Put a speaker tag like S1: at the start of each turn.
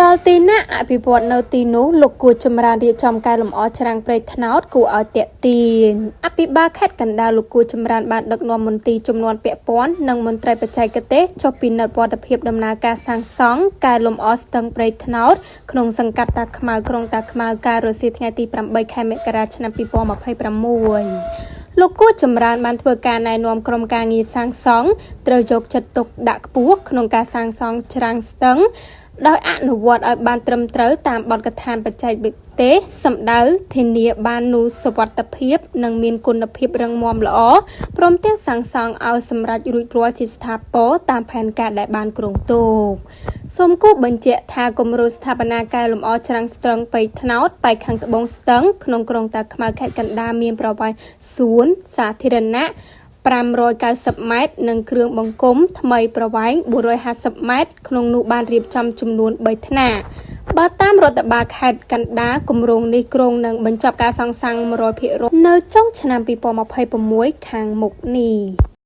S1: ដល់ទីណាអភិវឌ្ឍនៅទីនោះលោកគួចចម្រើនរៀបចំកែលម្អច្រាំងព្រែកត្នោតគួរឲ្យទាក់ទាញអភិបាលខេត្តកណ្ដាលលោកគួចចម្រើនបានដឹកនាំមន្ទីរចំនួនពាក់ព័ន្ធនិងមន្ត្រីបច្ចេកទេសចុះពិនិត្យវឌ្ឍភាពដំណើរការសាងសង់កែលម្អស្ទឹងព្រែកត្នោតក្នុងសង្កាត់តាខ្មៅក្រុងតាខ្មៅកាលរសៀលថ្ងៃទី8ខែមករាឆ្នាំ2026លោកគួចចម្រើនបានធ្វើការណែនាំក្រុមការងារសាងសង់ត្រូវយកចិត្តទុកដាក់ខ្ពស់ក្នុងការសាងសង់ច្រាំងស្ទឹងដោយអនុវត្តឲ្យបានត្រឹមត្រូវតាមបទដ្ឋានបច្ចេកទេសសម្ដៅធានាបាននូវសុវត្ថិភាពនិងមានគុណភាពរឹងមាំល្អព្រមទាំងសាងសង់ឲ្យសម្រេចរួចរាល់ជាស្ថាពរតាមផែនការដែលបានគ្រោងទុកសូមគូបញ្ជាក់ថាគម្រោងស្ថាបនាកែលម្អច្រាំងស្ទឹងប៉ៃថ្នោតប៉ែកខាងត្បូងស្ទឹងក្នុងក្រុងតាខ្មៅខេត្តកណ្ដាលមានប្រវែងសួនសាធារណៈ590ម៉ែត្រនិងគ្រឿងបង្គុំថ្មីប្រវែង450ម៉ែត្រក្នុងនោះបានរៀបចំចំនួន3ថ្នាក់បើតាមរដ្ឋបាលខេត្តកណ្ដាលគម្រោងនេះគ្រោងនឹងបញ្ចប់ការសាងសង់100%នៅចុងឆ្នាំ2026ខាងមុខនេះ។